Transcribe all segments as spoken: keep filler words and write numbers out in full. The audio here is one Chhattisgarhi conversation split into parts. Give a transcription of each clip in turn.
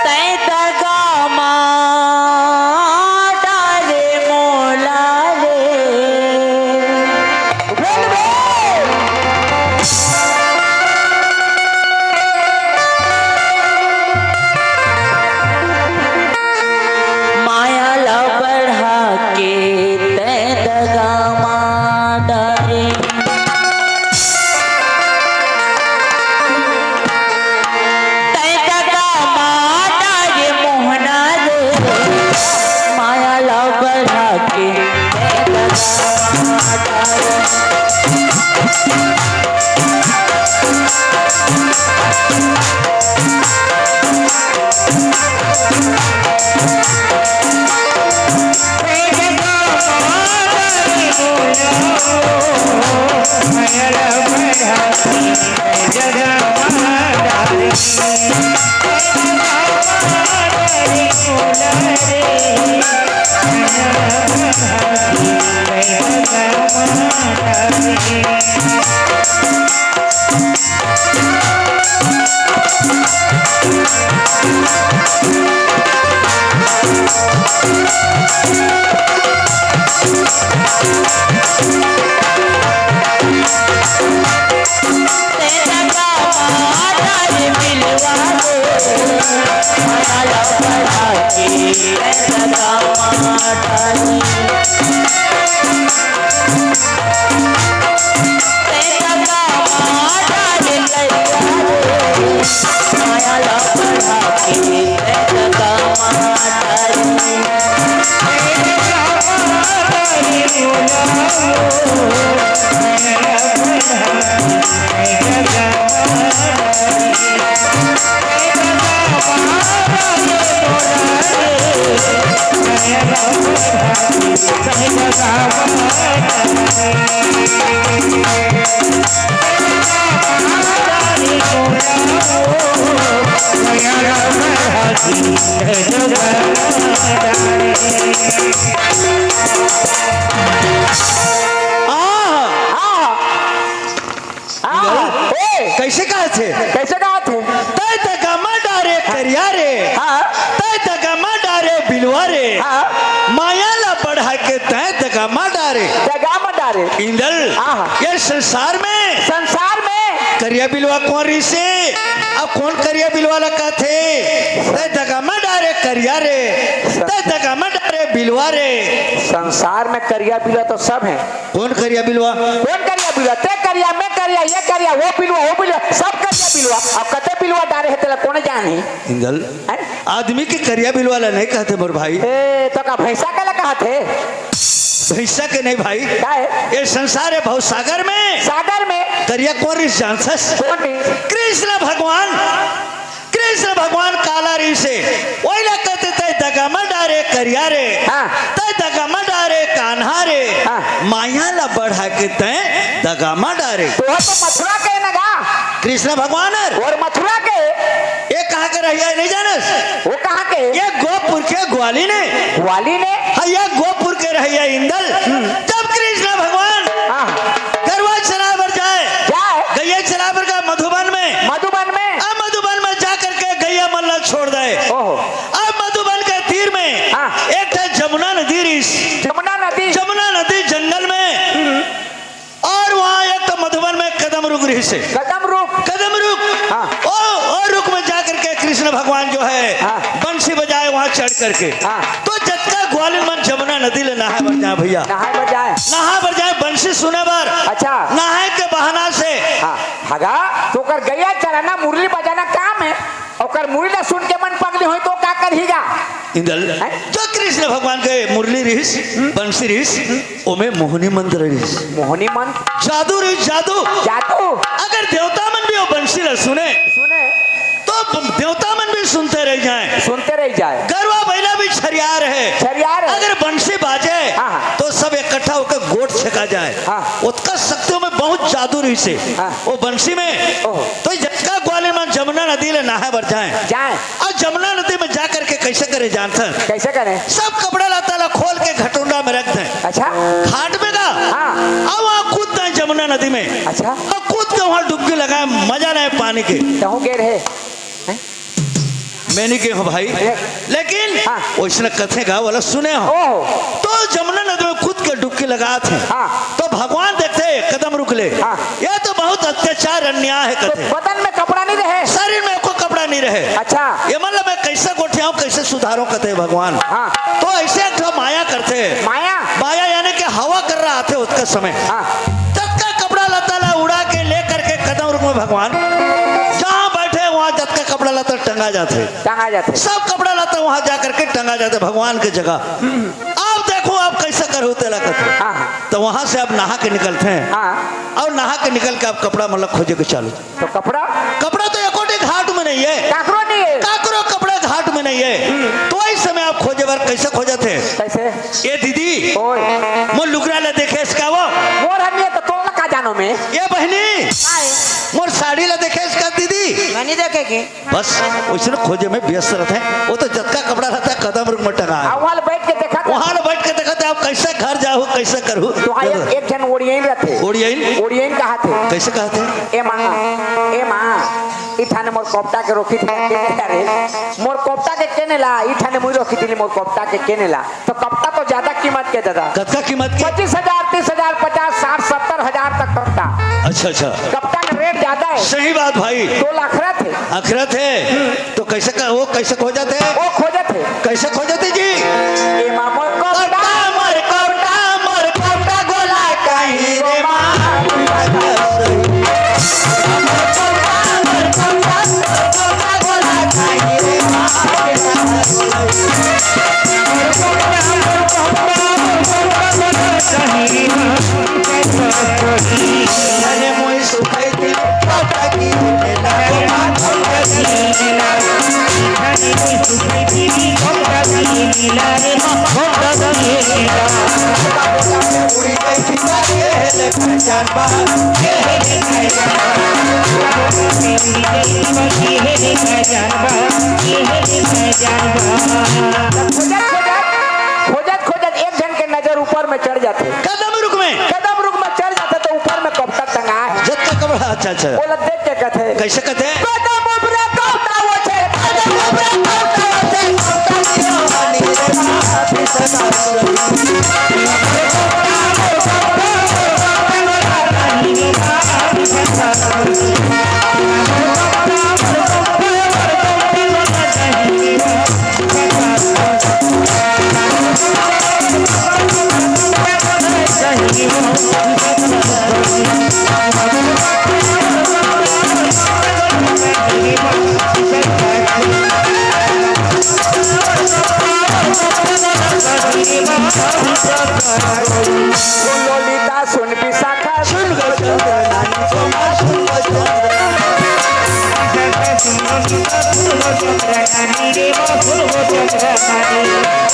तैं दगा मा डारे मोला रे। बोल बे। माया ला बढ़ा के तैं दगा मा डारे। तैं दगा मा डारे मोहना रे, माया ला बढ़ा के तैं दगा मा डारे। आहा! आहा! आहा! ए! कइसे कहत हे? कइसे कहत हे? तैं दगा मा डारे करिया रे। हाँ। तैं दगा मा डारे बिलवा रे। हाँ। माया ला बढ़ा के तैं दगा मा डारे। दगा मा डारे। इंदल, आहा। ये संसार में संसार में करिया बिलवा कोन रिहिसे? अब कोन करिया बिलवा ला कथे? तैं दगा मा डारे करिया रे, तैं दगा मा डारे बिलवा रे। संसार में करिया बिलवा तो सब हे। कोन करिया बिलवा? कोन करिया बिलवा? तैं करिया, मैं करिया, ये करिया, वो बिलवा, वो बिलवा, सब करिया बिलवा। अब कते बिलवा डारे हे तेला कोन जानही? इंदल, हैं? आदमी के करिया बिलवा ला नहीं कहथे मोर भाई। ए, तो का भैंसा के ला कहथे? भैंसा के नहीं भाई। का हे? ये संसार हे भव सागर में। सागर में। करिया कोन रिहिस जानथस? कोन रिहिस? कृष्ण भगवान। कृष्ण भगवान काला रिहिसे। ओइला कहथे तैं दगा मा डारे करिया रे। हाँ। तैं दगा मा डारे कान्हा रे। हाँ। माया ला बढ़ा के तैं दगा मा डारे। तो वो तो मथुरा के ना गा। कृष्ण भगवान हर। और मथुरा के। ये कहाँ के रहइया हे नहीं जानस? वो कहाँ के? ये गोपुर के ग्वालिन हे। ग्वालिन हे? हाँ, ये गोपुर के रहइया इंदल। हम्म। जब कृष्ण भगवान हाँ। गरवा चराए बर जाए, जाए। गइया चराए बर का मधुबन में। मधुबन में। अब मधुबन में जा करके गइया मन ला छोड़ दे। ओहो। अब मधुबन के तीर में हाँ। एक ठे जमुना नदी रिहिस। जमुना नदी। जमुना नदी जंगल में। हम्म। और वहाँ एक तो मधुबन में कदम रुख रिहिसे। कदम रुख। कदम रुख। हाँ। ओ, ओ रुख में जाकर के कृष्ण भगवान जो है, हाँ। बंसी बजाए वहाँ चढ़ करके। हाँ। तो जतका ग्वालिन मन जमुना नदी ले नहाए बर जाए भैया। नहाए बर जाए। नहाए बर जाए बंसी सुने बर। अच्छा। नहाए के बहाना से। हाँ। हगा, तो ओकर गइया चराना, मुरली बजाना काम हे। अउ अगर मुरली ला सुन के मन पगली होई तो का करही गा? इंदल, हैं? जो कृष्ण भगवान के मुरली रिहिस, बंसी रिहिस, ओमे मोहनी मंत्र रिहिस। मोहनी मंत्र? जादू रिहिस, जादू। जादू? अगर देवता मन भी वो बंसी ला सुने, सुने। तो देवता मन भी सुनते रह जाए। सुनते रह जाए। गरवा बइला भी छरिया रहे। छरिया रहे। अगर बंसी बाजे, हाँ, हाँ। तो सब इकट्ठा होकर गोठ छेका जाए। हाँ। ओतका शक्ति में बहुत जादू रिहिसे। हाँ। वो बंसी में ओहो। तो जतका ग्वालिन मन जमुना नदी ले नहाए बर जाए। जाए। अउ जमुना नदी में जा करके कइसे करे जानथन? कइसे करे? सब कपड़ा लत्ता ला खोल के घटुंडा में रख दें। अच्छा। घाट में गा? हाँ। अउ वहाँ कूद दें जमुना नदी में। अच्छा। अउ कूद के वहाँ डुबकी लगाए, मजा लें पानी के। तहूँ गे रहे? हैं? मैं नहीं गे हों भाई। ए। लेकिन हाँ। ओइसने कथे गा वाला सुने हों। ओहो। तो जमुना नदी में कूद के डुबकी लगाथे। हाँ। तो भगवान देखथे, कदम रुख ले। हाँ। ये तो बहुत अत्याचार, अन्याय हे तो कथे। बदन में कपड़ा नहीं रहे। शरीर में कोई कपड़ा नहीं रहे। अच्छा। ये मतलब मैं कइसे गोठियाहूँ, कइसे सुधारूँ कथे भगवान। हाँ। तो अइसे एक ठो माया करथे। माया? माया यानी कि हवा कर रहा थे उसका समय। हाँ। जतका कपड़ा लत्ता ला उड़ा के ले करके कदम रुख में भगवान जहाँ बैठे वहाँ जतका कपड़ा लत्ता टंगा जाथे। टंगा जाथे। सब कपड़ा लत्ता वहाँ जा करके टंगा जाथे भगवान के जगह। अब देखो आप कइसे करहू तेला कथे। हाँ, हाँ। तो वहाँ से आप नहा के निकलथे। हाँ। अउ नहा के निकल के आप कपड़ा मतलब खोजे के चालू। तो कपड़ा? कपड़ा तो एको ठे घाट में नहीं हे। काकरो नहीं हे। काकरो कपड़ा घाट में नहीं हे। हम्म। तो वही समय आप खोजे बर कइसे खोजथे? कइसे? ए दीदी, ओए। मोर लुगरा ला देखेस का वो? मोर हर नहीं हे तो तोला का जानो मैं? ए बहिनी, काय? मोर साड़ी ला देखेस का दीदी? मैं नहीं देखे के। बस ओइसने खोजे में व्यस्त रथे। वो तो जतका कपड़ा रहता है कदम रुख में टंगा हे। आ, वहाँ ले बैठ के देखा था। वहाँ ले बैठ के देखा था, आप कइसे घर जाहू, कइसे करहू। तो वहाँ एक, एक झन ओड़ियन रथे। ओड़ियन? ओड़ियन कहाथे। कइसे कहाथे? ए माँ, ए माँ, इठाने मोर कोपटा के रोकी थी, के ने ला रे? मोर कोपटा के के ने ला? इठाने मुई रोकी थी, मोर कोपटा के के ने ला? तो कपटा तो ज्यादा कीमत के दादा। कतका कीमत के? पच्चीस हजार, तीस हजार, पचास, साठ, सत्तर हजार तक कपटा। अच्छा, अच्छा। कपटा का रेट ज्यादा हे। सही बात भाई। दो लाख रथे। अखरत हे। तो कइसे क-, वो कइसे खोजथे? वो खोजथे। कइसे खोजथे जी? ए माँ मोर कोपटा, मोर कोपटा, मोर कोपटा गोला कहीं रे माँ। खोजत, खोजत, खोजत, खोजत एक झन के नजर ऊपर में चढ़ जाथे। कदम रुख में। कदम रुख में चढ़ जाथे तो ऊपर में कोपटा टंगा हे। जतका कपड़ा, अच्छा, अच्छा। ओला देख के कथे। कइसे कथे? कदम ऊपरे कोपटा होथे, कदम ऊपरे कोपटा होथे, कोपटा की जवानी रे माँ। सुन ललिता, सुन विशाखा, सुन गोचंद्र नानी सोमा, सुन गोचंद्र।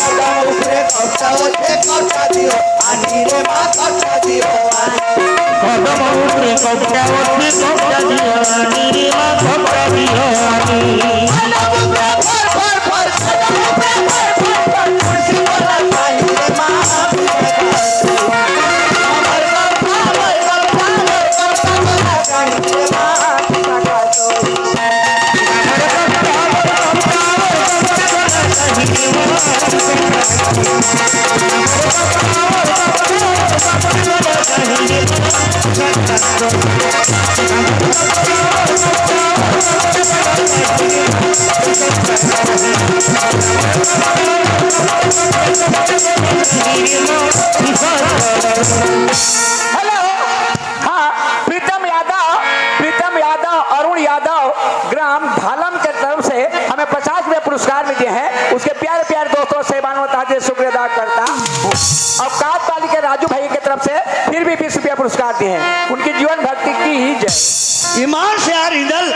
कदम ऊपरे कोपटा होथे, कोपटा दियो आनी रे माँ, कोपटा दियो आनी। कदम ऊपरे कोपटा होथे, कोपटा दियो आनी रे माँ, कोपटा दियो आनी। कदम ऊपरे फर, फर, फर, कदम ऊपरे फर, फर, फर, कुर्सी वाला साईं रे माँ। हेलो, हाँ, प्रीतम यादव, प्रीतम यादव, अरुण यादव, ग्राम भालम के तरफ से और कांत पाली के राजू भाई के तरफ से फिर भी बीस रुपया पुरस्कार दिए हैं। उनकी जीवन भक्ति की ही जय। ईमान से यार इंदल,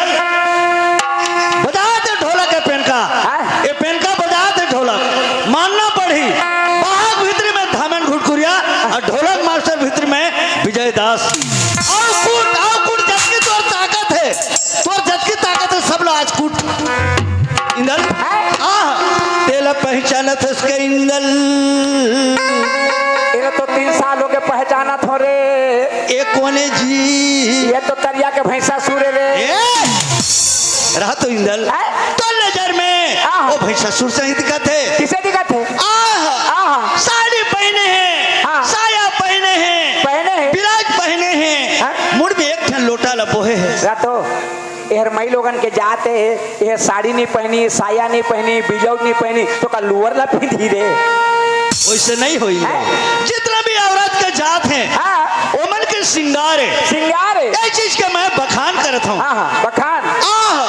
बजा दे ढोलक के पेनका। हाँ? ये पेनका बजा दे ढोलक, मानना पड़ी। बाहक भीतरी में धामन घुटकुरिया और ढोलक मास्टर भीतरी में विजय दास। आओ कूट, आओ कूट, जबकि तोर ताकत है, तोर जतकी ताकत है, सब ला आज कूट। इंदल, हाँ? आह, तेला पहचानत हस के इंदल। ये तो तीन साल हो गए पहचानत हो रे। ए कोने जी? ये तो तरिया के भैंसासुर हे रे। ए, रहा तो इंदल। हैं? तो नजर में आह। वो भैंसासुर सही दिखत हे। किसे दिखत हे? आह, आह। साड़ी पहने हैं, हाँ। साया पहने हैं, पहने हैं। ब्लाउज पहने हैं, हाँ। मुड़ में एक ठन लोटा ला बोहे हे। रहा तो एहर मई लोगन के जात हे, एहर साड़ी नहीं पहनी, साया नहीं पहनी, ब्लाउज नहीं पहनी, तो का लोअर ला पहनी रे? वैसे नहीं होई। हैं? जितना भी औरत के जात हे, हाँ। ओमन के श्रृंगार हे। श्रृंगार हे। ये चीज के मैं बखान करत हूँ। हाँ, हाँ, बखान। आह,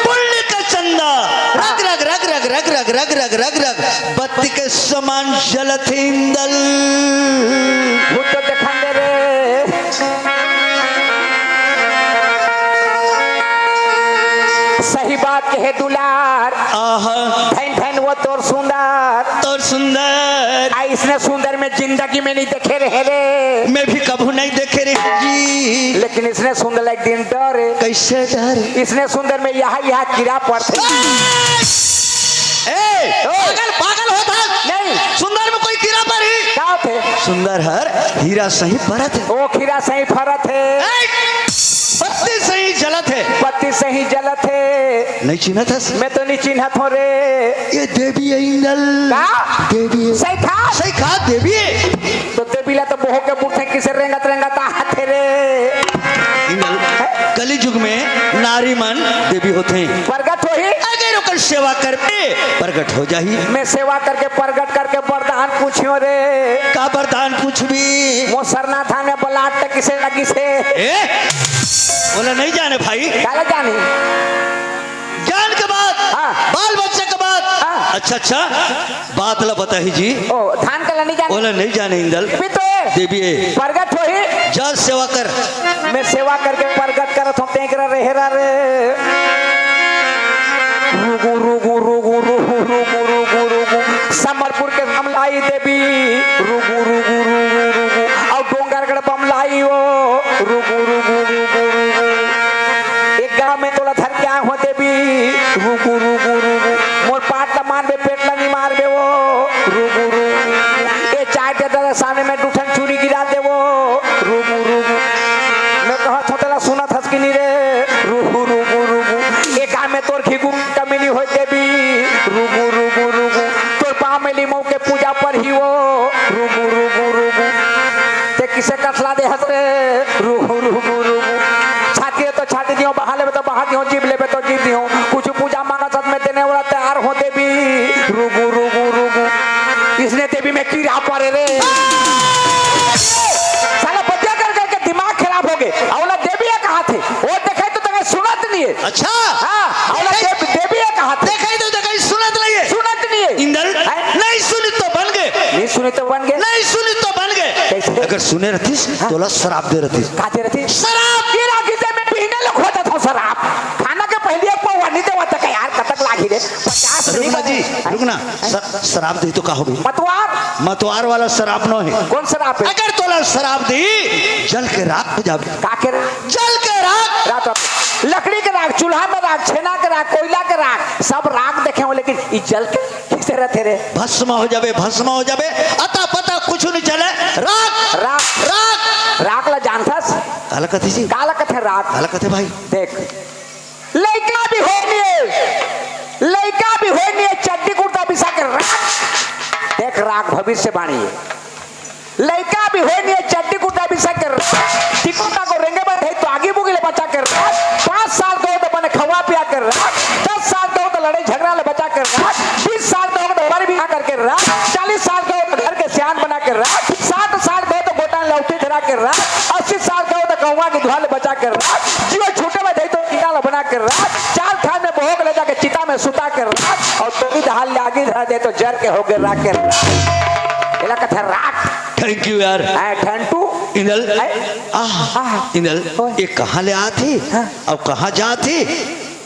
पुण्य के चंदा, रग, रग, रग, बत्ती के समान जलत हे इंदल। भूत तो देखन दे रे। सही बात कहे दुलार। आहा। धन धन वो तोर सुंदर। तोर सुंदर। आ, इसने सुंदर में जिंदगी में नहीं देखे रहे रे। मैं भी कभू नहीं देखे रहे जी। लेकिन इसने सुंदर एक दिन डरे। कैसे डरे? इसने सुंदर में यहाँ, यहाँ कीड़ा पड़थे। ए, पागल, पागल होत हस। नहीं। सुंदर में कोई कीड़ा पड़ही? का होथे? सुंदर हर हीरा सही परत हे। ओ, हीरा सही परत हे। ए, बत्ती सही जलत हे। बत्ती सही जलत हे। नहीं चिन्हत हस? मैं तो नहीं चिन्हत हूँ रे। ये देवी हे इंदल। का? देवी हे। सही कहा। सही कहा, देवी हे। तो देवी ला तो बोहो के बूथे किसे रेंगत रेंगत आथे रे। इंदल, कलयुग में नारी मन देवी होथे। प्रगट होही। अगर ओकर सेवा करबे, प्रगट हो जाही। मैं सेवा करके, प्रगट करके वरदान पूछियो रे। का वरदान पूछबी? मोर सरना थान में बलाट त किसे लगिस हे? ए? ओला नहीं जाने भाई। काला जाने? जान के बात, हाँ। बाल बच्चा के बात। हाँ। अच्छा, अच्छा, बात ला बताही जी। ओ, धान का ला नहीं जाने? ओला नहीं जाने इंदल। भी तो हे। देवी हे। प्रगट होही। जा सेवा कर। मैं सेवा करके प्रगट करत हूँ, तेकरा रेहरा रे। रुगु, रुगु, रुगु, रुगु, रुगु, रुगु, रुगु। संबलपुर के बमलाई देवी। रुगु, रुगु, रुगु, रुगु। और डोंगरगढ़ बमलाई ओ। रुगु, रुगु, रुगु, रुगु। एक गांव में तोला धर के आए हो देवी। रुगु, रुगु, रुगु। मोर पाट ला मारबे, पेट ला नहीं मारबे ओ। रुगु, रुगु। ए चाय के दर सामने में दू ठन चूरी गिरा देवो। रुगु, रुगु। मैं कहत हूँ, तेला सुनत हस कि नहीं रे? रुगु, रुगु, रुगु। ए गाँव में तोर घिगु कमी नहीं होय देवी। रुगु, रुगु, रुगु। तोर पाँव में लिमऊ के पूजा परही वो। रुगु, रुगु, रुगु। ते किसे कसला दे हस रे? रुगु, रुगु, रुगु। छाती है तो छाती दियो, बहा लेबे तो बहा दियो, जीभ लेबे तो जीभ दियो। कुछ पूजा मांगत हस, मैं देने वाला तैयार हो देवी। रुगु, रुगु, रुगु। इसने देवी में कीड़ा पड़े रे। साला बतिया कर करके दिमाग खराब हो गए। अउ ओला देवी हे कहाथे। वो देखे तो तंगे सुनत नहीं है। अच्छा। हाँ, अउ ओला देखे देव-, देवी हे कहाथे। देखे तो देखे सुनत नहीं है। सुनत नहीं है। इंदल, हैं? नहीं सुनी तो बन गए। नहीं सुनी तो बन गए। नहीं सुनी तो बन गए। कैसे? अगर सुने रहतीस, हाँ। तोला श्राप दे रहतीस। का दे रहतीस? श्राप। ये राखी से मैं पीने लोग होता था श्राप। खाना के पहले एक पौवा नहीं देवा था यार, कतक लागी रे। पचास रुक ना जी, रुक ना। स-, श्राप दे तो का होबे? मतवार। मतवार वाला श्राप नो हे। कौन श्राप हे? अगर तोला श्राप दी, जल के राख हो जाबे। का के राख? जल के राख। राख तो लकड़ी के राख, चूल्हा में राख, छेना के राख, कोयला के राख, सब राख देखे हो, लेकिन ई जल के किसे रहते रे? भस्म हो जाबे, भस्म हो जाबे। अता पता कुछ नहीं चले। राख, राख। राख। राख ला जानथस? काला कथे जी? काला कथे राख? काला कथे भाई? देख, लइका भी होय निये, लइका भी होय निये, चड्डी कुर्ता बिसा के राख। देख राख, भविष्यवाणी हे। लइका भी होय निये, चड्डी कुर्ता बिसा के राख। टिकुटा को रेंगे बर हे तो आगी बुगी ले बचा के राख। पाँच साल के हो तो बने खवा पिया के राख। दस साल के हो तो लड़ाई झगड़ा ले बचा के राख। बीस साल के हो तो हमारी बिहा करके राख। चालीस साल के हो तो घर के सियान बना के राख। साठ साल के हो तो गोटा लौठी धरा के राख। अस्सी साल के हो तो कौवा की धुआ ले बचा के राख। जीवन छूटे में दे तो टीका ला बना के राख। चार थान में बहो के ले जाके चिता में सुता के राख। अउ तोरी दहाल ले आगी धरा दे तो जर के हो गए राख के राख। ला कथे राख। Thank you यार। ए, ठंटू। इंदल। ए? आह, आह। इंदल, ओए। ये कहाँ ले आत हे? हाँ। अब कहाँ जात हे?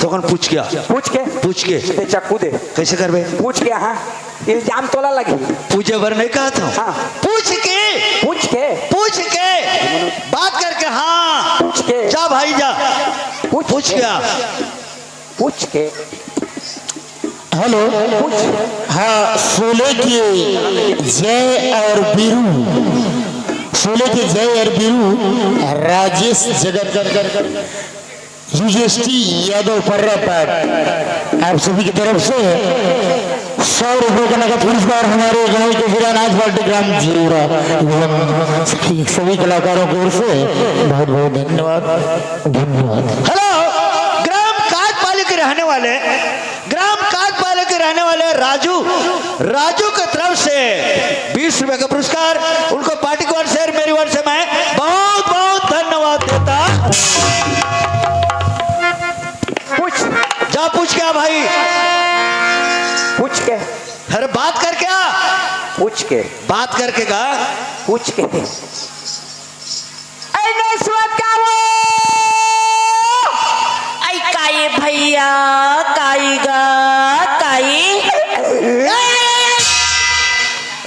थोकन पूछ के आ। पूछ के? पूछ के। दे चक्कू दे। कैसे करबे? पूछ के, हाँ। इल्जाम तोला लगी। पूछे बर नहीं कहा था? हाँ। पूछ के। पूछ के? पूछ के। बात करके, हाँ। पूछ के। जा भाई जा। पूछ पूछ के। के आ। पूछ के। हेलो। पूछ। हाँ, शोले के जय और बीरू, शोले के जय और बीरू, राजेश जगत, यूजेएसटी यादव पर्रा पैट, आप सभी की तरफ से सौ रुपये का नगद पुरस्कार हमारे गांव के जिला नाच पार्टी ग्राम जीरा एवं सभी, सभी कलाकारों की ओर से बहुत बहुत धन्यवाद, धन्यवाद। हेलो, ग्राम काजपाली के रहने वाले, ग्राम काजपाली के रहने वाले राजू, राजू की तरफ से बीस रुपए का पुरस्कार, उनको पार्टी की ओर से और मेरी ओर से मैं बहुत बहुत धन्यवाद देता। पूछ। जा पूछ के आ भाई। पूछ के। अरे बात करके आ। पूछ के। बात करके का? पूछ के। ऐ नसवा का वो? ऐ काई भैया, काई गा, काई?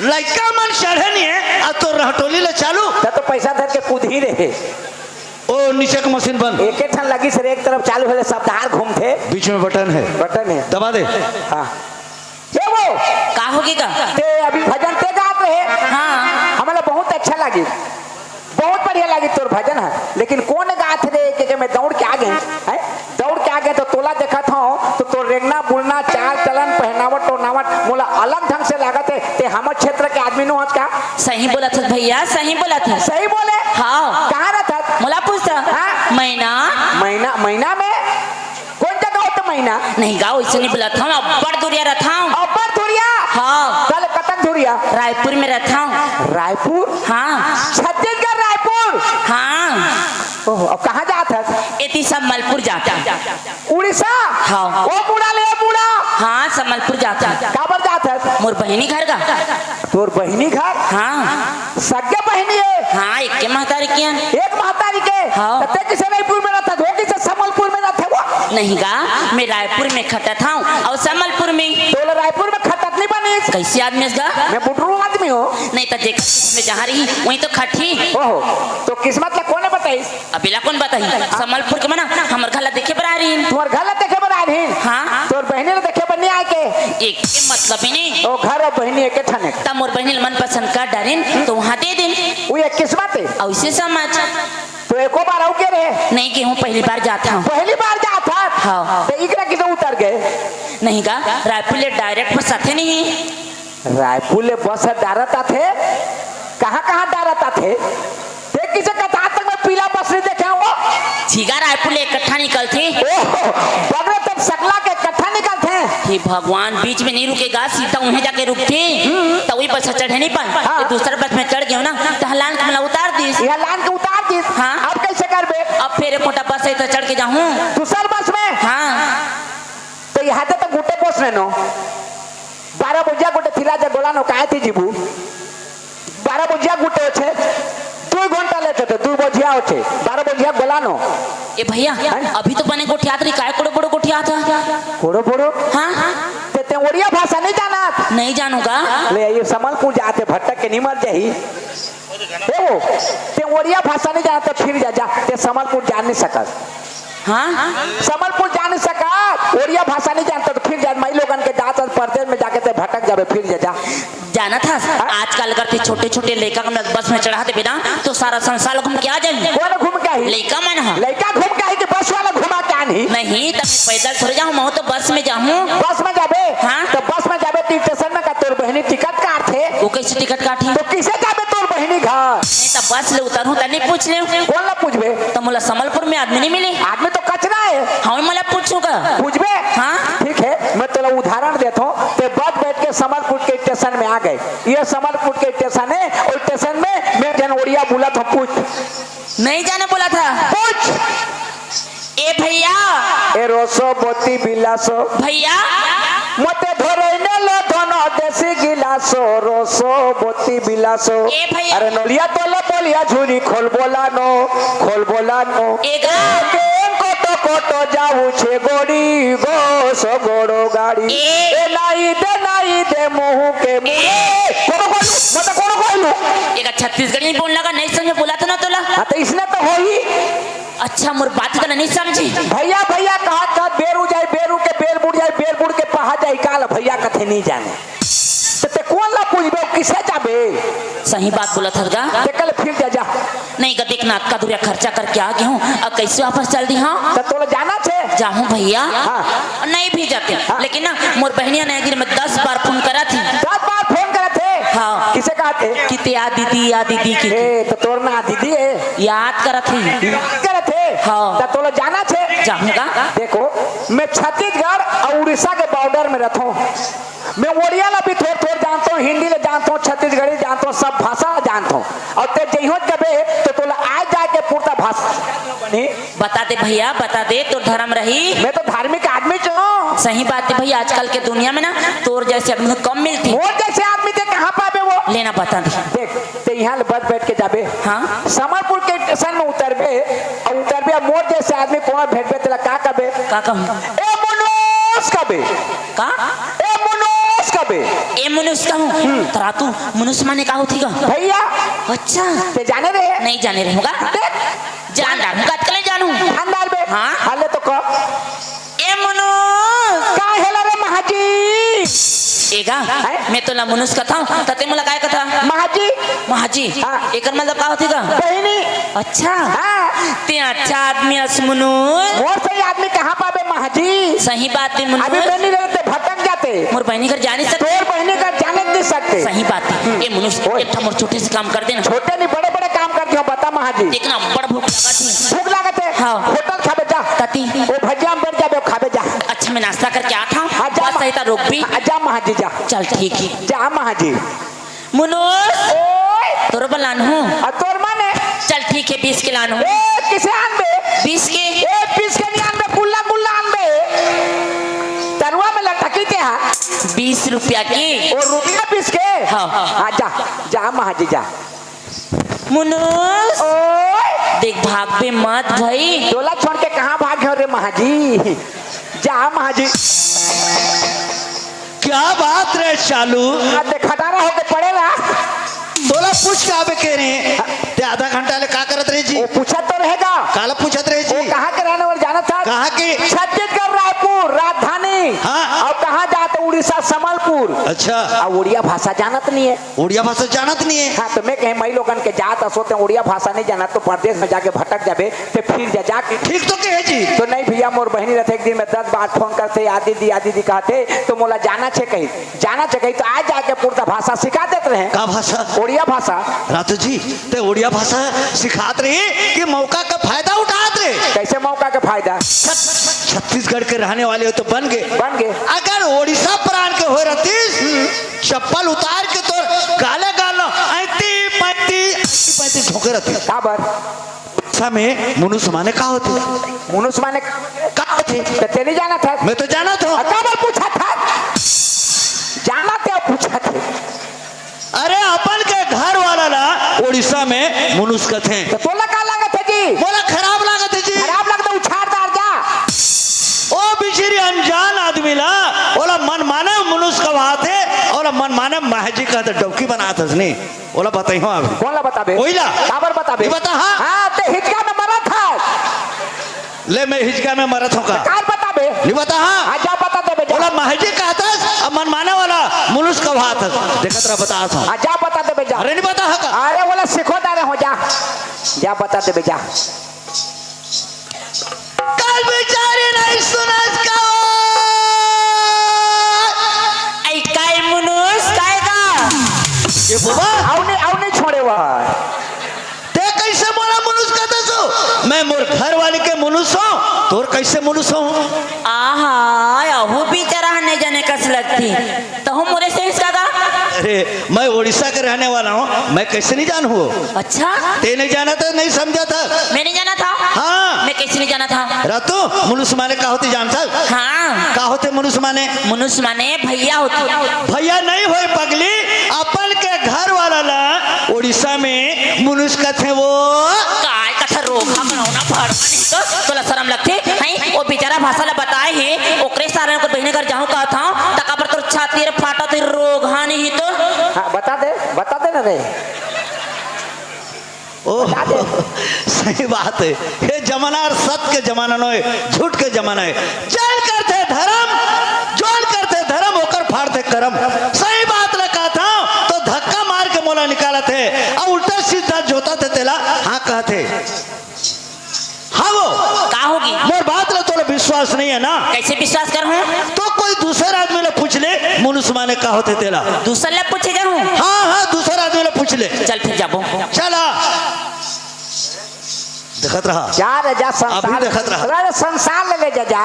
लइका मन चढ़े नहीं है, अब तो रहटोली ले चालू। त तो पैसा धर के कूद ही रहे। ओ नीचे के मशीन बंद। एके ठन लगी सर, एक तरफ चालू होले सब धार घूमथे। बीच में बटन है। बटन है। दबा दे। हाँ। ये वो। का होगे का? ते अभी भजन ते गात रहे। हाँ। हमला बहुत अच्छा लगी, बहुत बढ़िया लगी तोर भजन है, लेकिन कौन गात रे के, के मैं दौड़ के आ गए, हैं? दौड़ के आ गए तो तोला देखत हूँ तो तोर रेंगना बुलना, चाल चलन, पहनावट ओढ़नावट मोला अलग ढंग से लागत है। ते हमर क्षेत्र के आदमी नो हस का? सही बोलत हस भैया, सही बोलत हस। सही बोले? हाँ। कहाँ रहत हस? मोला पूछत? हाँ? महीना। महीना, महीना में? कौन जगह होत महीना? नहीं गा, वैसे नहीं बोलत हूँ, अब्बड़ दूरिया रहत हूँ। अब्बड़ दूरिया? हाँ। चल, कतक दूरिया? रायपुर में रहत हूँ। रायपुर? हाँ। छत्तीसगढ़ रायपुर? हाँ। ओह, अब कहाँ जात हस? एती संबलपुर जात हूँ। उड़ीसा? हाँ। ओ मुड़ा ले, मुड़ा। हाँ, संबलपुर जात हूँ। काबर जात हस? मोर बहिनी घर गा। तोर बहिनी घर? हाँ। सगे बहिनी है? हाँ, एक के महतारी के हन। एक महतारी के? हाँ। त ते किसे रायपुर में रहत हस, वो किसे संबलपुर में रहत हे वो? नहीं गा, मैं रायपुर में खटत हूँ और संबलपुर में। तोला रायपुर में खटत नहीं बनिस। कैसे आदमी हस गा? मैं बुटरू आदमी हूँ। नहीं त देख, मैं जहाँ रही, वहीं तो खटी। ओहो, तो किस्मत ला कोने बताइस? अब एला कौन बताही? संबलपुर के मन हमर घर ला देखे बर आए रहिन। तुम्हर घर ला देखे बर आए रहिन? हाँ। तोर बहिनी ला देखे बर नहीं आए के? एक के मतलब ही नहीं। ओ, घर और बहिनी एके ठने। त मोर बहिनी ला मन पसंद कर डारिन, तो वहाँ दे दिन। वो एक किस्मत है। अउ इसे समझ। तो एको बार अउ के रहे? नहीं के हूँ, पहली बार जात हूँ। पहली बार जात हस? हाँ। तो इकरा किसे उतर गए? नहीं गा, रायपुर ले direct बस आथे नहीं। रायपुर ले बस ह डारत आथे, कहाँ कहाँ डारत आथे? देख किसे कथा तक मैं पीला बस नहीं देखे हूँ। झिगा रायपुर ले इकट्ठा निकलथे। ओहो, बगरे तब सकला के इकट्ठा निकलथे। हे भगवान, बीच में नहीं रुकेगा, सीधा उहें जाके रुकथे। हम्म। त वही बस चढ़े नहीं पाए। हाँ। तो दूसरा बस में चढ़ गयो ना, त हलान के मला उतार दिस। ये हलान के उतार दिस। हाँ। अब कैसे करबे? अब फिर एक मोटा बस है तो चढ़ के जाहूँ। दूसर बस में? हाँ। तो यहाँ तो गुटे बस में नो। बारह बजिया गुटे थिला जे गोला नो काहे थी जीबू? बारह बजिया गुटे होछे, दुई घंटा लेथे तो दुई बजिया होछे, बारह बजिया गोला नो। ए भैया, हैं? अभी तो बने गोठियात रही, काय कोड़ो बड़ो गोठियात है? कोड़ो बड़ो? हाँ? ते, ते ओड़िया भाषा नहीं जानत? नहीं जानूंगा। ले, ये संबलपुर जाथे भटक के नहीं मर जाही। ए वो, ते ओड़िया भाषा नहीं जानत तो फिर जा, जा, ते संबलपुर जा नहीं सकत। हाँ? संबलपुर जा नहीं सकत, ओड़िया भाषा नहीं जानत तो फिर जा, माई लोगन के जात परदेस में जाके ते भटक जाबे, फिर जा, जा। जानत हस, हाँ? आजकल अगर ते छोटे-छोटे लइका के बस में चढ़ा देबे ना, तो सारा संसार घूम के आ जाही। कौन घूम के आही? लइका मन ह। लइका घूम के आही कि बस वाला घुमा के आनही? नहीं, त पैदल थोड़े जाहूँ, मैं तो बस में जाहूँ। बस में जाबे? हाँ। तो बस में जाबे, तो स्टेशन में का तोर बहिनी टिकट काटथे? वो कैसे टिकट काटही? तो किसे जाबे तोर बहिनी घर? नहीं, त बस ले उतरहूँ, त नहीं पूछ ले। कौन ला पूछबे? त मोला संबलपुर में आदमी नहीं मिली। आदमी तो कचरा है। हाँ, मैं ला पूछूंगा। पूछबे? हाँ। ठीक है, मैं तोला उदाहरण देता हूँ। ते बस बैठ के संबलपुर के स्टेशन में आ गए। ये संबलपुर के स्टेशन है, और स्टेशन में मैं जन ओड़िया बोलत हूँ, पूछ। नहीं जाने बोलत हस। पूछ। ए भैया। ए रोसो बोती बिलासो। भैया। मोते धरैने ले धन देसी गिलासो, रोसो, बोती बिलासो। ए भैया। अरे नोलिया तोले बोलिया झुरी खोल बोला नो, खोल बोला नो। ए गा। केन कोटो कोटो जाऊ छे गोड़ी, गो सो गोड़ो गाड़ी। ए। ए नाई दे, नाई दे मुहु के मुरे। ए। कोनो कहलू, मत कोनो कहलू। ए गा छत्तीसगढ़ी बोलना का नहीं समझे, बोला तो ना तोला। हाँ, तो इसने तो होई। अच्छा, मोर बात का नहीं समझे। भैया, भैया, कहा, कहा, बेरू जाए, बेरू के बेल बुड़ जाए, बेल बुड़ के पहा जाए, काल भैया कथे नहीं जाने। तो ते कौन ला पूछबे, किसे जाबे? सही बात बोला थस गा। ते कल फिर जा, जा। नहीं गा, देख ना, अतका दूरिया खर्चा करके आ गे हूँ, अब कैसे वापस चल दी, हाँ? तो तोला जाना छे? जाहूँ भैया। हाँ। नहीं भी जाते, हाँ। लेकिन ना, मोर बहनिया ने दिन में दस बार फोन करा थी। दस बार फोन करा थे? हाँ। किसे कहा थे? कि ते आ दीदी, आ दीदी की। ए, तो तोर ना दीदी है। याद करा थी। करत हे? हाँ। त तोला जाना छे? जाहूँ गा। देखो, मैं छत्तीसगढ़ और उड़ीसा के बॉर्डर में रहता हूँ। मैं ओड़िया ला भी थोड़ थोड़ जानता हूँ, हिंदी ला जानता हूँ, छत्तीसगढ़ी जानता हूँ, सब भाषा जानता हूँ। और ते जइहो कबे तो तोला आ जाके पूर्ता भाषा बनी। बता दे भैया, बता दे, तो धर्म रही। मैं तो धार्मिक आदमी च हूँ। सही बात है भैया, आजकल के दुनिया में ना तोर जैसे आदमी कम मिलती। मोर जैसे आदमी ते कहाँ पाबे वो? लेना बता दे। देख, ते यहाँ ले बस बैठ के जाबे। हाँ। समरपुर के स्टेशन में उतरबे, और उतरबे, और मोर जैसे आदमी कोनो भेटबे, तेला का कबे? का कहूँ? ए मनोज कबे। का? ए मनोज कबे। ए मनोज कहूँ? हम्म। तरा तू मनोज माने का होती का? भैया। अच्छा। ते जाने रहे? नहीं जाने रहे होगा। देख। जान डार हूँ, कतकले जानू। जान डार बे। हाँ। हाले तो कह। ए मनोज। का हेला रे महाजी? ए गा, हैं? मैं तोला मनुष्य कथंव, त ते मोला काय कथा? महाजी। महाजी? हाँ। एकर मतलब का होथे गा? बहिनी। अच्छा। हाँ। ते अच्छा आदमी अस मनुष्य। मोर सही आदमी कहाँ पाबे महाजी? सही बात हे मनुष्य। अभी मैं नहीं रहते भटक जाते। मोर बहिनी घर जा नहीं सकते। तोर बहिनी घर जाने नहीं सकते। सही बात हे। ए मनुष्य, ओए। एक ठा मोर छोटे से काम कर देना। छोटे नहीं, बड़े बड़े काम कर दियो, बता महाजी। देखना, बड़ भूख लगा थी। भूख लागत हे? हाँ। होटल खाबे जा। कती? ओ भजिया में बैठ जाबे, खाबे जा। अच्छा, मैं नाश्ता करके आत हूँ। हाँ, जा बस महा-, सही त रोकबे। हाँ, जा महाजी, जा। चल, ठीक हे। जा महाजी। मुनुस, ओए। तोर बर लान हूँ। आ, तोर माने? चल, ठीक हे, बीस के लान हूँ। ए, किसे आनबे? बीस के। ए, बीस के नहीं आनबे, गुल्ला, गुल्ला आनबे। तरुआ में लटकी ते हा। बीस रुपया के। ओ, रुपया बीस के? हाँ। हाँ, जा, जा महाजी, जा। मुनुस। ओए। देख, भागबे मत भई। तोला छोड़ के कहाँ भागे हो रे महाजी? जा महाजी। क्या बात रे चालू? आ, देख, खटारा होके पड़ेला। तोला पूछ के आबे के रे? ते आधा घंटा ले का करत रहे जी? वो पूछत तो रहेगा। काला पूछत रहे जी? वो कहाँ के रहने वाले जानत हस? कहाँ के? छत्तीसगढ़, रायपुर, राजधानी। हाँ। और कहाँ जाते? उड़ीसा, संबलपुर। अच्छा। आ, उड़िया भाषा जानत नहीं है। उड़िया भाषा जानत नहीं है। हाँ, तो मैं कहे, मई लोगन के जात असो ते उड़िया भाषा नहीं जानत, तो परदेस में जाके भटक जाबे, ते फिर जा, जाके। ठीक तो कहे जी। तो नहीं भैया, मोर बहिनी रथे, एक दिन में दस बार फोन करथे, "आ दीदी, आ दीदी" कहथे, तो मोला जाना छे कही, जाना छे कही, तो आ जाके पूर्ता भाषा सिखा देत रहे। का भाषा? उड़िया भाषा। रातू जी, ते उड़िया भाषा सिखात रहे कि मौका का फायदा उठात रहे? कैसे मौका का फायदा? छत-, छत्तीसगढ़ के रहने वाले हो तो बन गए। बन गए। अगर उड़ीसा प्रांत के होय रहतीस, चप्पल उतार के तोर गाले गाल, ऐंती पैंती, ऐंती पैंती झोंके रहतीस। काबर? भाषा में मुनुस माने का होथे? मुनुस माने का होथे? त ते नहीं जानत हस? मैं तो जानत हूँ। आ, काबर पूछत हस? जानत हे, पूछत हे। अरे, अपन के घर वाला ला उड़ीसा में मुनुस कथे। त तोला का लागत हे जी? मोला खराब लागत हे जी। खराब लागत हे, उछार डार जा। ओ बिचिरी अनजान आदमी ला, ओला मनमाने मुनुस कहाथे, ओला मनमाने महजी कहत डौकी बनात हस नी। ओला बताई हो अभी। कोन ला बताबे? ओइला। काबर बताबे? नहीं बता, हाँ। हाँ, ते हिचका में मरत हस। ले, मैं हिचका में मरत हूँ का? काल बताबे। नहीं बता, हाँ। हाँ, जा बता देबे, जा। ओला महजी कहत हस, अब मनमाने वाला मुनुस कहात हस। देखत रह, बतात हूँ। हाँ, जा बता देबे, जा। अरे, नहीं बता, हाँ का? अरे, ओला सिखो डारे हो, जा। जा बता देबे, जा। काल बिचारी नहीं सुनस का। ऐ काय मुनुस, काय गा? ये बाबा। अउ नहीं, अउ नहीं छोड़े वह। ते कैसे मोला मुनुस कहत हस? मैं मोर घर वाली के मुनुस हूँ, तोर कैसे मुनुस हूँ? आहा, अहू बिचारा ह नहीं जाने कस लगती। तहू मोरे से इसका गा? अरे, मैं उड़ीसा के रहने वाला हूँ, मैं कैसे नहीं जानहूँ? अच्छा, ते नहीं जाना था, नहीं समझा था। मैं नहीं जाना था। हाँ। मैं कैसे नहीं जाना था? रातू, मुनुस माने का होथे जानथस? हाँ। का होथे मुनुस माने? मुनुस माने भैया होथे। भैया नहीं होय पगली, अपन के घर वाला ला उड़ीसा में मुनुस कथे वो। काय कथा रोगहा बनाओ ना भड़वा नहीं तो, तोला शरम लगथे? हैं? वो बेचारा भाषा ला बताए हे, ओकरे सारे को बहिने घर जाहूँ कहत हूँ, तका पर तोर छाती रे फाटा थे रोगहा नहीं तो। हाँ, बता दे, बता दे ना रे। ओ, सही बात है। ये जमाना और सत के जमाना नोय, झूठ के जमाना है। जौन करथे धर्म, जौन करथे धर्म, ओकर फाड़थे करम। सही बात ला कहत हूँ, तो धक्का मार के मोला निकालत हे, अउ उल्टा सीधा जोतत हे तेला हाँ कहत हे। हाँ वो। का होगे? मोर बात ला तोला विश्वास नहीं है ना? कैसे विश्वास करहूँ? तो कोई दूसर आदमी ला पूछ ले, मुनुस माने का होथे तेला। दूसर ला पूछे जाहूँ? हाँ, हाँ, दूसर आदमी ला पूछ ले। चल फिर जाबो। चला। देखत रहा। जा रे जा, संसार। अभी देखत रहा। अरे संसार ले, ले जा, जा।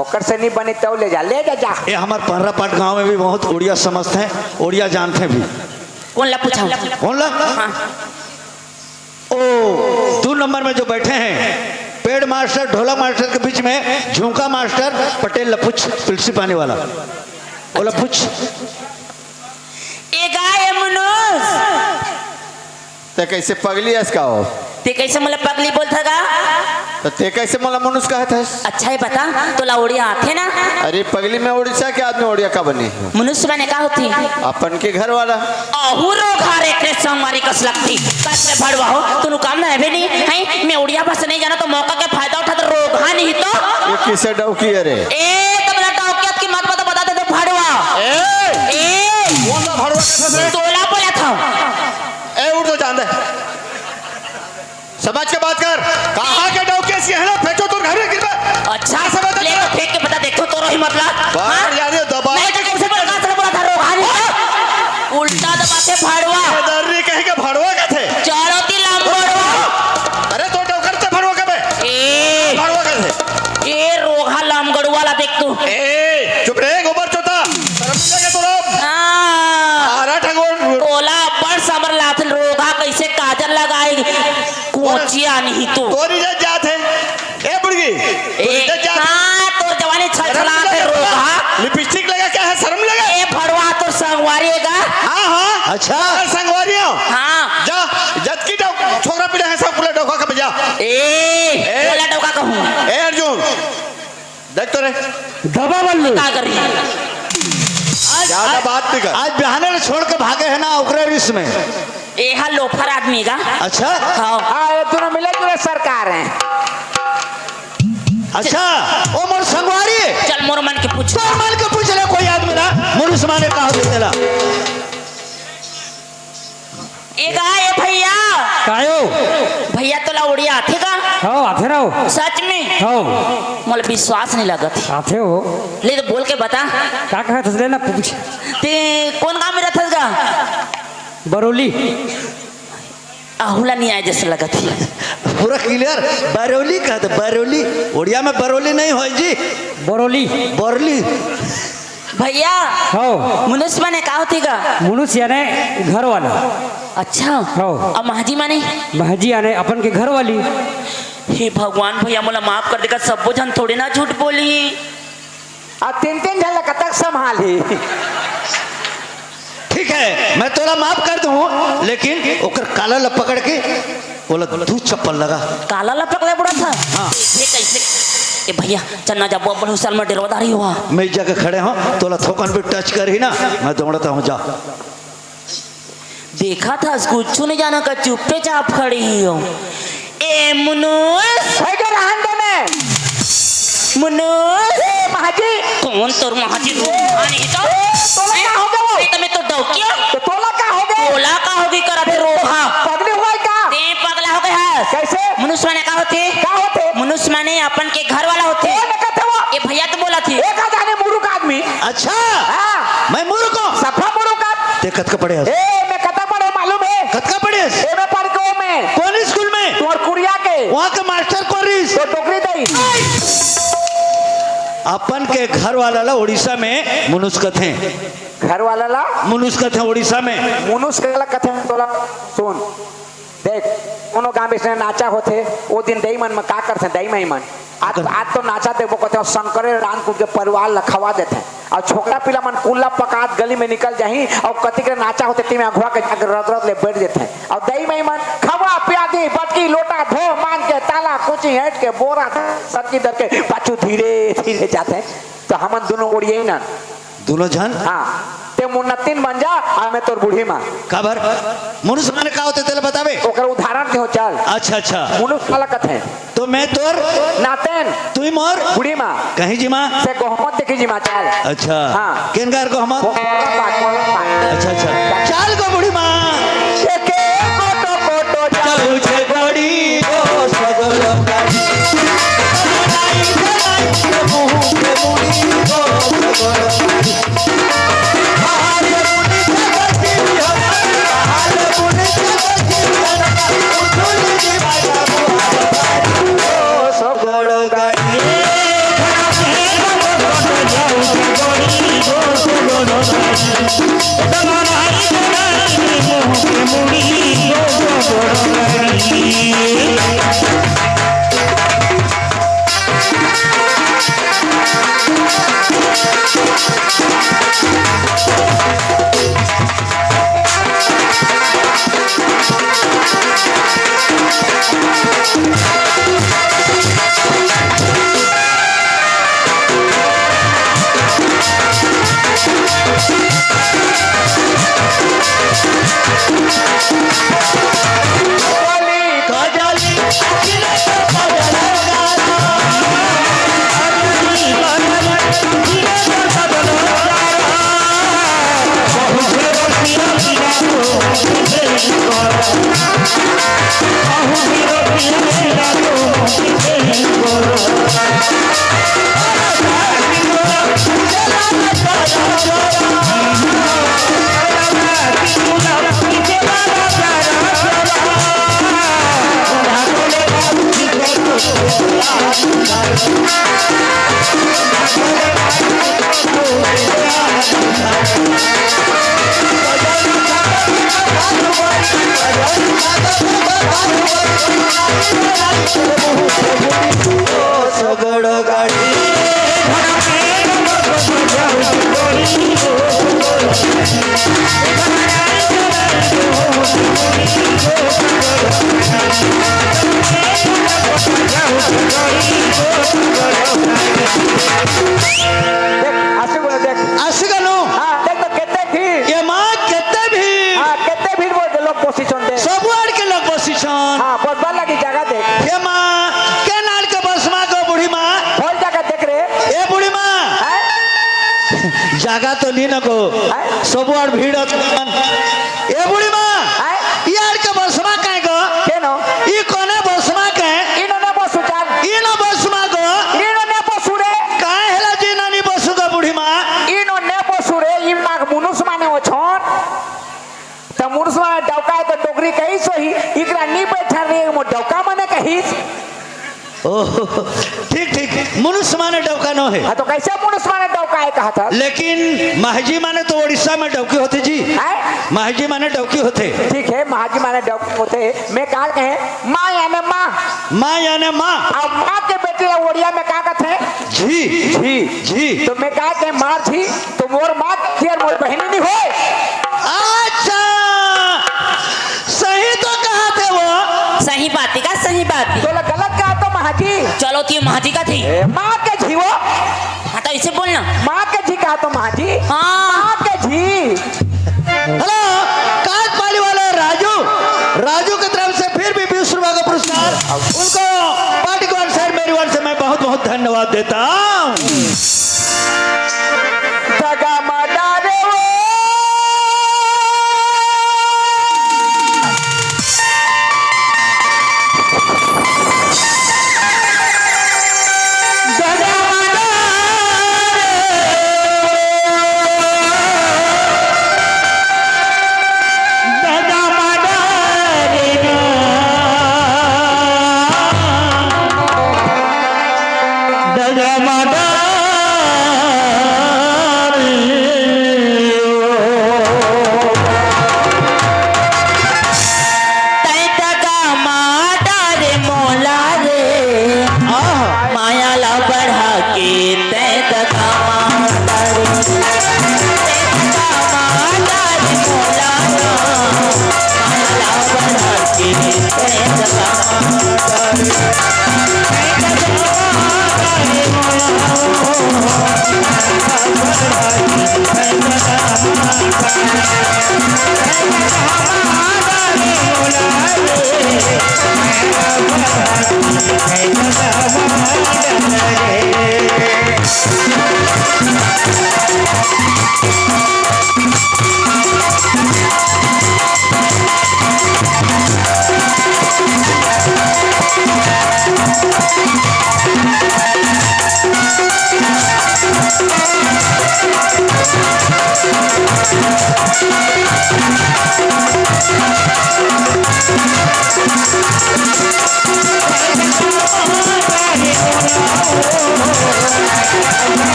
ओकर से नहीं बने तो ले जा, ले जा, जा। ये हमार पंडरापाट गांव में भी बहुत उड़िया समझते हैं, उड़िया जानते भी। कौन ला पूछा? कौन ला? हाँ। ओ, दो नंबर में जो बैठे हैं, पेड़ मास्टर, ढोलक मास्टर के बीच में झुमका मास्टर, पटेल ला पूछ, पिलसी पानी वाला। ओला पूछ। ए गा, ए मुनुस। ते कैसे पगली अस का हो? ते कैसे मोला पगली बोलथा गा? तो ते कैसे मोला मनुष्य कहत हस? अच्छा, ये बता, तोला उड़िया आथे ना? अरे पगली, मैं उड़ीसा के आदमी, उड़िया का बने? मनुष्य माने का होथे? अपन के घर वाला। अहू रोगहा रे, एकरे संगवारी कस लगथे। कस रे भड़वा हो, तोला काम ना है बे नहीं, हैं? मैं उड़िया भाषा नहीं जाना तो मौका के फायदा उठा तो रोगहा नहीं तो। ये किसे डौकी है रे? ए, तब ना डौकियत की मत बता, बता दे तो भड़वा। ए! ए! कौन सा भड़वा कैसे से? तोला बोला था। ए, उठ तो जान दे। समझ के बात कर। कहाँ के डौके से है ना, फेंको तो घर में गिरबे। अच्छा, समझ ले तो फेंक के बता, देखो तोरो ही मतलब। बाहर हाँ? जा रही है, दबा नहीं तो के कैसे बोला, कैसे बोला था रोगहा नहीं था? उल्टा दबाथे भड़वा। ये दर्री कहीं के भड़वा का थे। चारों ती लंबड़वा। अरे तो डौकर ते भड़वा का बे। ए। भड़वा का थे। ए रोगहा लमगड़ुआ ला देख तू। ए, चुप रे, गोबर चोता। शर्म नहीं लगे तोला? हाँ। आरा ठगोर। तोला अब्बड़ समर लाथन, रोगहा कैसे काजल लगाए, कोचिया नहीं तू। तोरी जा जात है। ए बुड़गी, तोरी ए, जा जात है। हाँ, तोर जवानी छलछलात है, रोगहा। लिपस्टिक लगा क्या है, शर्म लगे? ए भड़वा, तोर संगवारी है का? हाँ, हाँ। अच्छा। अरे संगवारी हो। हाँ। जा, जतकी डौ-, छोकरा पीढ़ा है, सब पूरा डौका का बजा। ए, ए। बोला डौका कहूँ। ए अर्जुन, देख तो रे। दबा बल्लू। का करी? आज, ज्यादा आज, बात नहीं कर। आज बिहाने ले छोड़ के भागे है ना ओकरे रिस में। ए हा लोफर आदमी का। अच्छा? हाँ। हाँ, ये दोनों मिले जुले सरकार हैं। अच्छा, ओ मोर संगवारी। चल मोर मन के पूछ। तोर मन के पूछ ले कोई आदमी ना, मुरुस माने कहा दे तेला। ए गा, ए भैया। कायो? भैया तोला उड़िया आथे का? हव, आथे ना हो। सच में? हव। मोला विश्वास नहीं लगत हे। आथे हो। ले तो बोल के बता। का कहत हस ले ना पूछ। ते कौन गांव में रहथस गा? बरौली। आहूला नहीं आए जैसे लगत हे। पूरा clear। बरौली कहत, बरौली। उड़िया में बरौली नहीं होय जी। बरौली। बरौली। भैया, हव। मुनुस माने का होथे गा? मुनुस याने घर वाला। अच्छा। हव। अउ महजी माने? महजी याने अपन के घर वाली। हे भगवान भैया, मोला माफ कर दे गा, सबो झन थोड़े ना झूठ बोलही। अउ तीन तीन झन ला कतक संभालही। ठीक है, मैं तोला माफ कर दूं, लेकिन ओकर काला ला पकड़ के ओला दू चप्पल लगा। काला ला पकड़े बुढ़ा था? हाँ। ये कैसे? ए भैया, चन्ना जा, बहुत बड़े साल में डेरवादारी हुआ। मैं जाके खड़े हूँ, तोला थोकन भी touch करही ना, मैं दौड़ता हूँ, जा। देखा था, कुछ नहीं जाना का, चुप्पे चाप खड़ी ही हो। ए मुनुस। भाई के रहन दे मैं। मुनुस। ए महाजी। कौन तोर महाजी? हाँ, नहीं तो। ए, तोला का हो गया वो? नहीं तो मैं तो डौकिया। तो तोला का हो गया? तोला का होगी करा थे रोहा। पगली हुआ है का? ते पगला हो गया है। कैसे? मनुष्य माने का होथे? का होथे? मनुष्य माने अपन के घर वाला होथे। कौन कहते वो? ये भैया तो बोला थे। एक आदमी मूर्ख आदमी। अच्छा। हाँ। मैं मूर्ख हूँ? सफा मूर्ख आदमी। ते कतका पढ़े हस? ए, मैं कतका पढ़े हूँ मालूम है? कतका पढ़े हस? ए, मैं पढ़ के हूँ मैं। कौन स्कूल में? तुम्हार कुरिया के। वहाँ के मास्टर कौन रहिस? तो टोकरी दई। अपन के घर वाला ला उड़ीसा में मुनुस कथे। घर वाला ला? मुनुस कथे उड़ीसा में। मुनुस काला कथे तोला? सुन, देख, कोनो गांव में इसने नाचा होथे, ओ दिन दई मन में का करथे, दई माई मन? आज, आज तो नाचा देखबो कथे, शंकरे राम कुल के परिवार ला खवा देथे। अउ छोकरा पिला मन कुल्ला पकात गली में निकल जाही, अउ कति के नाचा होथे, तेमे अघुवा के जाके रद रद ले बैठ देथे। अउ दई माई मन खवा पिया दी, बटकी लोटा धो मांज के, ताला कुची ऐंठ के, बोरा सटकी धर के पाछू धीरे धीरे जाथे। तो हमन दुनों ओड़िए ना। दुनों झन? हाँ, ते मोर नतिन बन जा, अउ मैं तोर बूढ़ी माँ। काबर? मुनुस माने का होथे, तेला बताबे? ओकर उदाहरण दे हो, चल। अच्छा, अच्छा। मुनुस काला कथे? तो मैं तोर नातेन। तुई मोर? बूढ़ी माँ। कहीं जी माँ? से गोहमत देखी जी माँ, चल। अच्छा। हाँ। केन गार गोहमत? वो कोरला पाक, कोरला पाक। अच्छा, अच्छा। चल गो बूढ़ी माँ। एके कोटो कोटो जाऊ छे बड़ी ओ सगलो का। देख, आशिक बोले, देख। आशिक अनु। हाँ, देख तो केते भीड़। ये माँ केते भीड़। हाँ, केते भीड़ बोल दे, लोग बसिछन दे। सबुआड़ के लोग बसिछन। हाँ, बसबा लगी जगह देख। ये माँ, केन आड़ के बसमा गो बूढ़ी माँ? खोल जगह देख रे। ए बूढ़ी माँ। हैं? जगह तो नी न गो। हैं? सबुआड़ भीड़ अतन। ए बूढ़ी माँ, आय? ई आड़ के बसमा काहे गो? केनो? ई कोने बसमा के? इनो ने बसु जान। इनो बसमा गो? इनो ने बसु रे। काहे हेला जी नानी बसु गो बूढ़ी माँ? इनो ने बसु रे, ई माग मुनुस माने ओछन। त मुनुस माने डौका हे त डोकरी कही सोही, इकरा नी बैठन रे, मो डौका माने कहिस। ओह, ठीक, ठीक। मुनुस माने डौका नो हे। हाँ, तो कैसे मुनुस माने डौका हे कहा था? लेकिन महजी माने तो उड़ीसा में डौकी होथे जी। हैं? महजी माने डौकी होथे। ठीक हे, महजी माने डौकी होथे। मैं काल कहे, माँ याने माँ। माँ याने माँ। अब माँ के बेटी ला उड़िया में का कथे? झी। झी। झी। तो मैं काल कहे, मार झी। तो मोर माँ के झी अउ मोर बहिनी नी होय। अच्छा, सही तो कहा थे वो। सही बात हे का, सही बात हे। तोला गलत कहा तो महजी। चलो ती महजी का थी। ए, माँ के झी वो। हाँ, तो ऐसे बोलना। माँ के झी कहा तो महजी। हाँ। माँ के झी। हेलो, काज पाली वाले राजू, राजू की तरफ से फिर भी बीस रुपए का पुरस्कार। उनको पार्टी की ओर से, मेरी ओर से मैं बहुत बहुत धन्यवाद देता हूँ। दगा मा डारे वो। दगा मा डारे। दगा मा डारे ना। दगा मा डारे।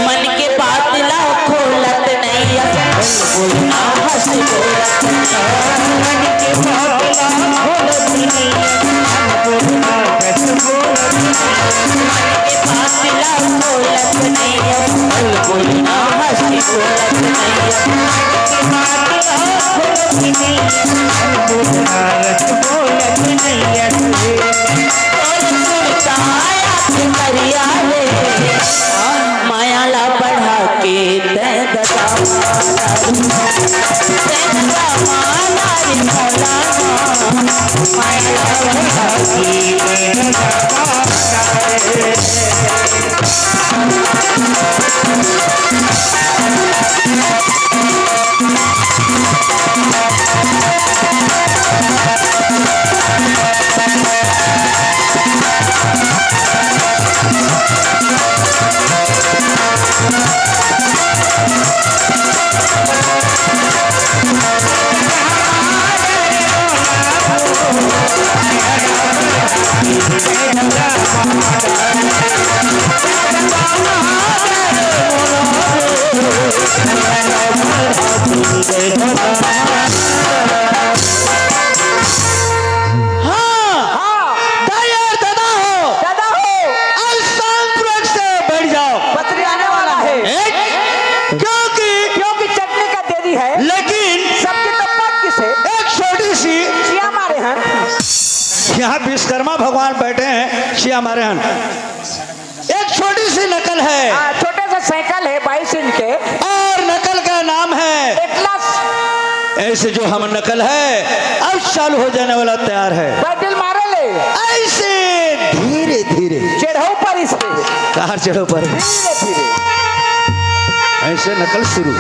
मन के बात ला खोलत नइया, बोलना हंस बोलत नइया। मन के बात ला खोलत नइया, बोलना हंस बोलत नइया। मन के बात ला खोलत नइया, बोलना हंस बोलत नइया। मन के बात ला खोलत नइया, बोलना हंस बोलत नइया। तोर सुरता आया के करिया रे, माया ला बढ़ा के तैं दगा मारा रे, तैं दगा मारा रे मौलाना, माया ला बढ़ा के तैं दगा मारा रे। हाँ। हाँ। दाई और दादा हो। दादा हो। आज शांत रूप से बैठ जाओ। पत्री आने वाला है। एक, क्योंकि क्योंकि चटनी का देरी है। लेकिन सबकी तो पक किसे एक छोटी सी सिया मारे हैं। यहाँ विश्वकर्मा भगवान बैठे हैं, सिया मारे हैं। एक छोटी सी नकल है। हाँ, छोटे से साइकिल है बाईस इंच के। और नकल का नाम है एटलस। ऐसे जो हम नकल है, अब चालू हो जाने वाला तैयार है। बैटल मारे ले। ऐसे धीरे धीरे। चढ़ो पर इस पे। कहाँ चढ़ो पर? धीरे धीरे। ऐसे नकल शुरू।